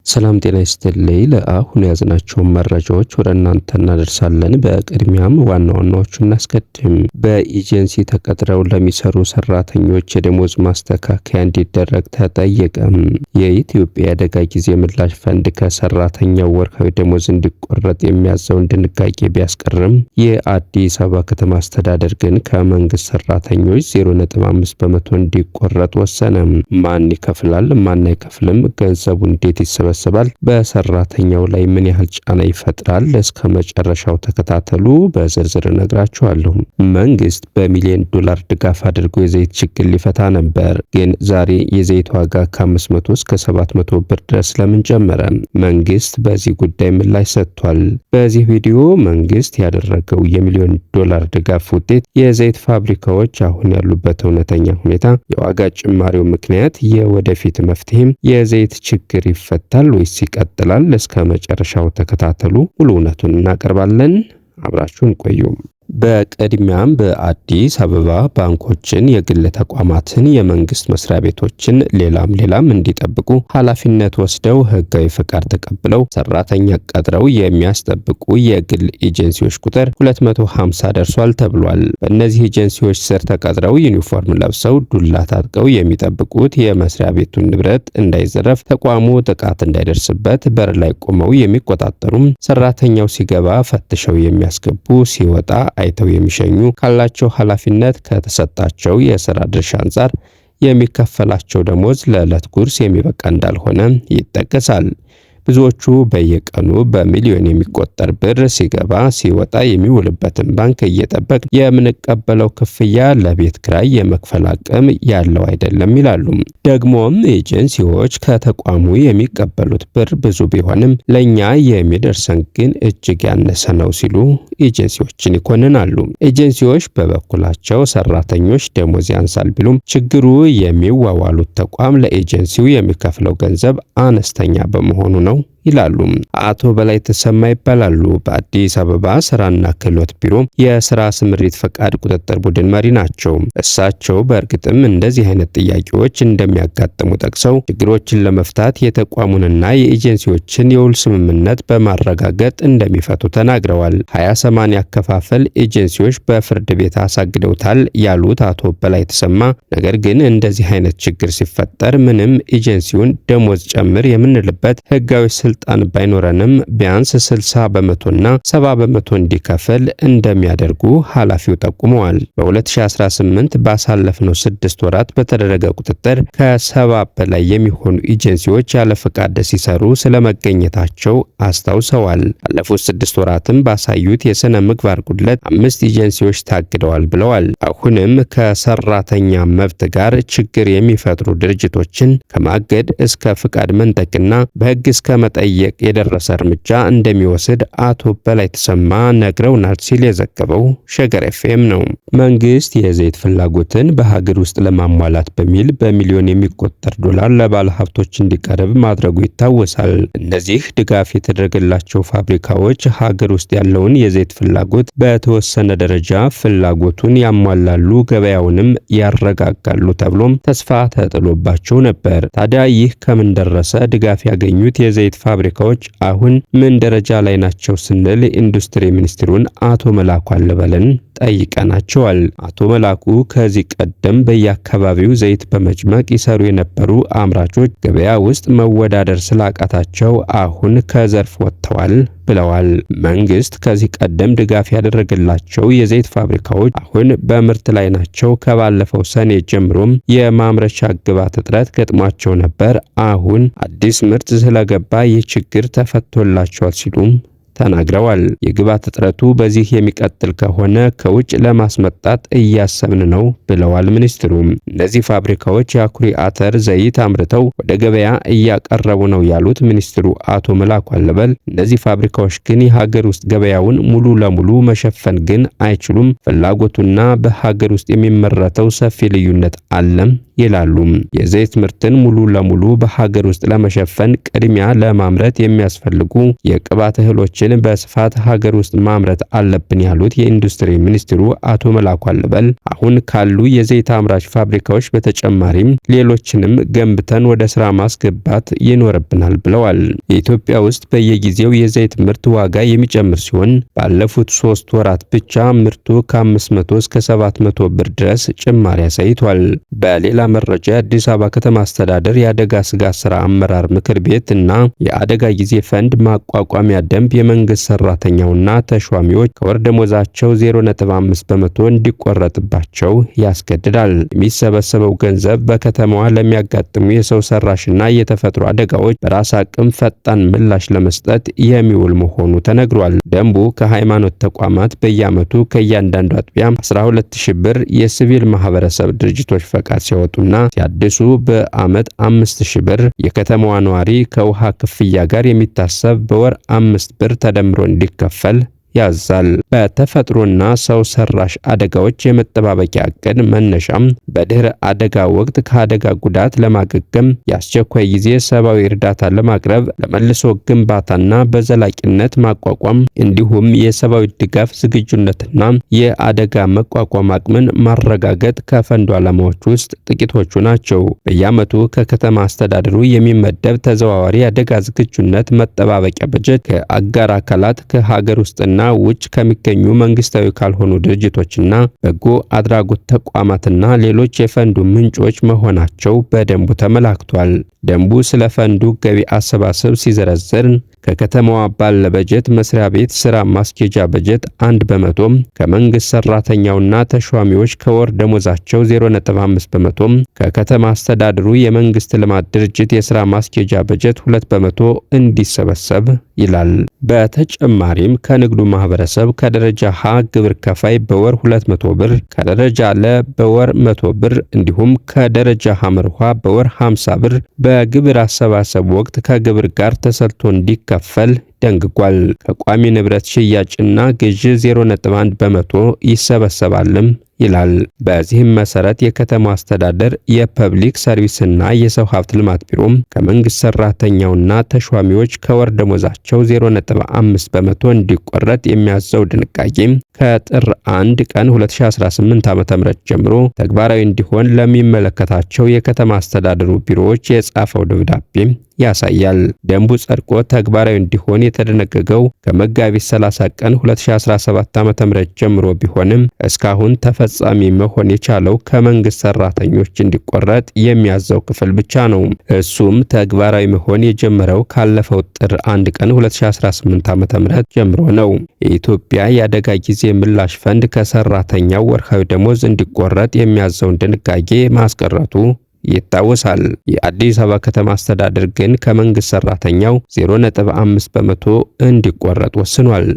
ሰላም ጤና ይስጥልኝ። ለአሁኑ የያዝናቸውን መረጃዎች ወደ እናንተ እናደርሳለን። በቅድሚያም ዋና ዋናዎቹ እናስቀድም። በኤጀንሲ ተቀጥረው ለሚሰሩ ሰራተኞች የደሞዝ ማስተካከያ እንዲደረግ ተጠየቀም። የኢትዮጵያ የአደጋ ጊዜ ምላሽ ፈንድ ከሰራተኛው ወርሃዊ ደሞዝ እንዲቆረጥ የሚያዘውን ድንጋጌ ቢያስቀርም የአዲስ አበባ ከተማ አስተዳደር ግን ከመንግስት ሰራተኞች 0.5% እንዲቆረጥ ወሰነ። ማን ይከፍላል? ማን አይከፍልም? ገንዘቡ እንዴት ይሰበሰባል? በሰራተኛው ላይ ምን ያህል ጫና ይፈጥራል? እስከ መጨረሻው ተከታተሉ፣ በዝርዝር እነግራችኋለሁ። መንግስት በሚሊዮን ዶላር ድጋፍ አድርጎ የዘይት ችግር ሊፈታ ነበር፣ ግን ዛሬ የዘይት ዋጋ ከ500 እስከ 700 ብር ድረስ ለምን ጨመረ? መንግስት በዚህ ጉዳይ ምላሽ ሰጥቷል። በዚህ ቪዲዮ መንግስት ያደረገው የሚሊዮን ዶላር ድጋፍ ውጤት፣ የዘይት ፋብሪካዎች አሁን ያሉበት እውነተኛ ሁኔታ፣ የዋጋ ጭማሪው ምክንያት፣ የወደፊት መፍትሄም፣ የዘይት ችግር ይፈታል ወይስ ይቀጥላል? እስከ መጨረሻው ተከታተሉ። ሙሉ እውነቱን እናቀርባለን። አብራችሁን ቆዩ። በቅድሚያም በአዲስ አበባ ባንኮችን፣ የግል ተቋማትን፣ የመንግስት መስሪያ ቤቶችን ሌላም ሌላም እንዲጠብቁ ኃላፊነት ወስደው ህጋዊ ፈቃድ ተቀብለው ሰራተኛ ቀጥረው የሚያስጠብቁ የግል ኤጀንሲዎች ቁጥር 250 ደርሷል ተብሏል። በእነዚህ ኤጀንሲዎች ስር ተቀጥረው ዩኒፎርም ለብሰው ዱላ ታጥቀው የሚጠብቁት የመስሪያ ቤቱን ንብረት እንዳይዘረፍ፣ ተቋሙ ጥቃት እንዳይደርስበት በር ላይ ቆመው የሚቆጣጠሩም፣ ሰራተኛው ሲገባ ፈትሸው የሚያስገቡ፣ ሲወጣ አይተው የሚሸኙ ካላቸው ኃላፊነት ከተሰጣቸው የስራ ድርሻ አንጻር የሚከፈላቸው ደሞዝ ለዕለት ጉርስ የሚበቃ እንዳልሆነ ይጠቀሳል። ብዙዎቹ በየቀኑ በሚሊዮን የሚቆጠር ብር ሲገባ ሲወጣ የሚውልበትን ባንክ እየጠበቅ የምንቀበለው ክፍያ ለቤት ክራይ የመክፈል አቅም ያለው አይደለም ይላሉ። ደግሞም ኤጀንሲዎች ከተቋሙ የሚቀበሉት ብር ብዙ ቢሆንም ለእኛ የሚደርሰን ግን እጅግ ያነሰ ነው ሲሉ ኤጀንሲዎችን ይኮንናሉ። ኤጀንሲዎች በበኩላቸው ሰራተኞች ደሞዝ ያንሳል ቢሉም ችግሩ የሚዋዋሉት ተቋም ለኤጀንሲው የሚከፍለው ገንዘብ አነስተኛ በመሆኑ ነው ይላሉ። አቶ በላይ ተሰማ ይባላሉ። በአዲስ አበባ ስራና ክህሎት ቢሮ የስራ ስምሪት ፈቃድ ቁጥጥር ቡድን መሪ ናቸው። እሳቸው በእርግጥም እንደዚህ አይነት ጥያቄዎች እንደሚያጋጥሙ ጠቅሰው ችግሮችን ለመፍታት የተቋሙንና የኤጀንሲዎችን የውል ስምምነት በማረጋገጥ እንደሚፈቱ ተናግረዋል። 20/80 አከፋፈል ኤጀንሲዎች በፍርድ ቤት አሳግደውታል ያሉት አቶ በላይ ተሰማ፣ ነገር ግን እንደዚህ አይነት ችግር ሲፈጠር ምንም ኤጀንሲውን ደሞዝ ጨምር የምንልበት ህጋዊ ስልጣን ባይኖረንም ቢያንስ 60 በመቶና 70 በመቶ እንዲከፍል እንደሚያደርጉ ኃላፊው ጠቁመዋል። በ2018 ባሳለፍነው 6 ወራት በተደረገ ቁጥጥር ከ70 በላይ የሚሆኑ ኤጀንሲዎች ያለ ፈቃድ ሲሰሩ ስለመገኘታቸው አስታውሰዋል። ባለፉት 6 ወራትም ባሳዩት የስነ ምግባር ጉድለት አምስት ኤጀንሲዎች ታግደዋል ብለዋል። አሁንም ከሰራተኛ መብት ጋር ችግር የሚፈጥሩ ድርጅቶችን ከማገድ እስከ ፍቃድ መንጠቅና በሕግ እስከ መጠየቅ የደረሰ እርምጃ እንደሚወስድ አቶ በላይ ተሰማ ነግረውናል ሲል የዘገበው ሸገር ኤፍኤም ነው። መንግስት የዘይት ፍላጎትን በሀገር ውስጥ ለማሟላት በሚል በሚሊዮን የሚቆጠር ዶላር ለባለ ሀብቶች እንዲቀርብ ማድረጉ ይታወሳል። እነዚህ ድጋፍ የተደረገላቸው ፋብሪካዎች ሀገር ውስጥ ያለውን የዘይት ፍላጎት በተወሰነ ደረጃ ፍላጎቱን ያሟላሉ፣ ገበያውንም ያረጋጋሉ ተብሎም ተስፋ ተጥሎባቸው ነበር። ታዲያ ይህ ከምን ደረሰ? ድጋፍ ያገኙት የዘይት ፋብሪካዎች አሁን ምን ደረጃ ላይ ናቸው ስንል ኢንዱስትሪ ሚኒስትሩን አቶ መላኩ አለበልን ጠይቀናቸዋል። አቶ መላኩ ከዚህ ቀደም በየአካባቢው ዘይት በመጭመቅ ይሰሩ የነበሩ አምራቾች ገበያ ውስጥ መወዳደር ስላቃታቸው አሁን ከዘርፍ ወጥተዋል ብለዋል። መንግስት ከዚህ ቀደም ድጋፍ ያደረገላቸው የዘይት ፋብሪካዎች አሁን በምርት ላይ ናቸው። ከባለፈው ሰኔ ጀምሮም የማምረቻ ግብዓት እጥረት ገጥሟቸው ነበር። አሁን አዲስ ምርት ስለገባ ይህ ችግር ተፈቶላቸዋል ሲሉም ተናግረዋል። የግብዓት እጥረቱ በዚህ የሚቀጥል ከሆነ ከውጭ ለማስመጣት እያሰብን ነው ብለዋል ሚኒስትሩ። እነዚህ ፋብሪካዎች የአኩሪ አተር ዘይት አምርተው ወደ ገበያ እያቀረቡ ነው ያሉት ሚኒስትሩ አቶ መላኩ አለበል፣ እነዚህ ፋብሪካዎች ግን የሀገር ውስጥ ገበያውን ሙሉ ለሙሉ መሸፈን ግን አይችሉም። ፍላጎቱና በሀገር ውስጥ የሚመረተው ሰፊ ልዩነት አለም ይላሉ። የዘይት ምርትን ሙሉ ለሙሉ በሀገር ውስጥ ለመሸፈን ቅድሚያ ለማምረት የሚያስፈልጉ የቅባት እህሎችን በስፋት ሀገር ውስጥ ማምረት አለብን ያሉት የኢንዱስትሪ ሚኒስትሩ አቶ መላኩ አለበል አሁን ካሉ የዘይት አምራች ፋብሪካዎች በተጨማሪም ሌሎችንም ገንብተን ወደ ስራ ማስገባት ይኖርብናል ብለዋል። የኢትዮጵያ ውስጥ በየጊዜው የዘይት ምርት ዋጋ የሚጨምር ሲሆን ባለፉት 3 ወራት ብቻ ምርቱ ከ500 እስከ 700 ብር ድረስ ጭማሪ አሳይቷል። በሌላ መረጃ የአዲስ አበባ ከተማ አስተዳደር የአደጋ ስጋት ስራ አመራር ምክር ቤት እና የአደጋ ጊዜ ፈንድ ማቋቋሚያ ደንብ የመንግስት ሰራተኛውና ተሿሚዎች ከወር ደሞዛቸው 0.5% እንዲቆረጥባቸው ያስገድዳል። የሚሰበሰበው ገንዘብ በከተማዋ ለሚያጋጥሙ የሰው ሰራሽና የተፈጥሮ አደጋዎች በራስ አቅም ፈጣን ምላሽ ለመስጠት የሚውል መሆኑ ተነግሯል። ደንቡ ከሃይማኖት ተቋማት በየዓመቱ ከእያንዳንዱ አጥቢያ 12,000 ብር፣ የሲቪል ማህበረሰብ ድርጅቶች ፈቃድ ሲያወጡና ሲያድሱ በዓመት 5,000 ብር፣ የከተማዋ ነዋሪ ከውሃ ክፍያ ጋር የሚታሰብ በወር 5 ብር ተደምሮ እንዲከፈል ያዛል። በተፈጥሮና ሰው ሰራሽ አደጋዎች የመጠባበቂያ እቅድ መነሻም በድህረ አደጋ ወቅት ከአደጋ ጉዳት ለማገገም፣ የአስቸኳይ ጊዜ ሰብአዊ እርዳታ ለማቅረብ፣ ለመልሶ ግንባታና በዘላቂነት ማቋቋም እንዲሁም የሰብአዊ ድጋፍ ዝግጁነትና የአደጋ መቋቋም አቅምን ማረጋገጥ ከፈንዱ ዓላማዎች ውስጥ ጥቂቶቹ ናቸው። በየዓመቱ ከከተማ አስተዳደሩ የሚመደብ ተዘዋዋሪ የአደጋ ዝግጁነት መጠባበቂያ በጀት ከአጋር አካላት፣ ከሀገር ውስጥና ውጭ ከሚገኙ መንግስታዊ ካልሆኑ ድርጅቶችና በጎ አድራጎት ተቋማትና ሌሎች የፈንዱ ምንጮች መሆናቸው በደንቡ ተመላክቷል። ደንቡ ስለ ፈንዱ ገቢ አሰባሰብ ሲዘረዝር ከከተማዋ ባለ በጀት መስሪያ ቤት ስራ ማስኬጃ በጀት 1%፣ ከመንግስት ሰራተኛውና ተሿሚዎች ከወር ደሞዛቸው 0.5%፣ ከከተማ አስተዳደሩ የመንግስት ልማት ድርጅት የስራ ማስኬጃ በጀት 2% እንዲሰበሰብ ይላል። በተጨማሪም ከንግዱ ማህበረሰብ ከደረጃ ሀ ግብር ከፋይ በወር 200 ብር፣ ከደረጃ ለ በወር 100 ብር እንዲሁም ከደረጃ ሐመሩ ሐ በወር 50 ብር በግብር አሰባሰብ ወቅት ከግብር ጋር ተሰልቶ እንዲከፈል ደንግጓል። ከቋሚ ንብረት ሽያጭና ግዥ 0.1% ይሰበሰባልም ይላል። በዚህም መሰረት የከተማው አስተዳደር የፐብሊክ ሰርቪስና የሰው ሀብት ልማት ቢሮም ከመንግስት ሰራተኛውና ተሿሚዎች ከወር ደሞዛቸው 0.5% እንዲቆረጥ የሚያዘው ድንጋጌ ከጥር 1 ቀን 2018 ዓ.ም ጀምሮ ተግባራዊ እንዲሆን ለሚመለከታቸው የከተማ አስተዳደሩ ቢሮዎች የጻፈው ደብዳቤ ያሳያል። ደንቡ ጸድቆ ተግባራዊ እንዲሆን የተደነገገው ከመጋቢት 30 ቀን 2017 ዓ.ም ጀምሮ ቢሆንም እስካሁን ተፈጻሚ መሆን የቻለው ከመንግስት ሰራተኞች እንዲቆረጥ የሚያዘው ክፍል ብቻ ነው። እሱም ተግባራዊ መሆን የጀመረው ካለፈው ጥር 1 ቀን 2018 ዓ.ም ጀምሮ ነው። የኢትዮጵያ የአደጋ ጊዜ ምላሽ ፈንድ ከሰራተኛው ወርሃዊ ደሞዝ እንዲቆረጥ የሚያዘውን ድንጋጌ ማስቀረቱ ይታወሳል። የአዲስ አበባ ከተማ አስተዳደር ግን ከመንግስት ሰራተኛው 0.5% እንዲቆረጥ ወስኗል።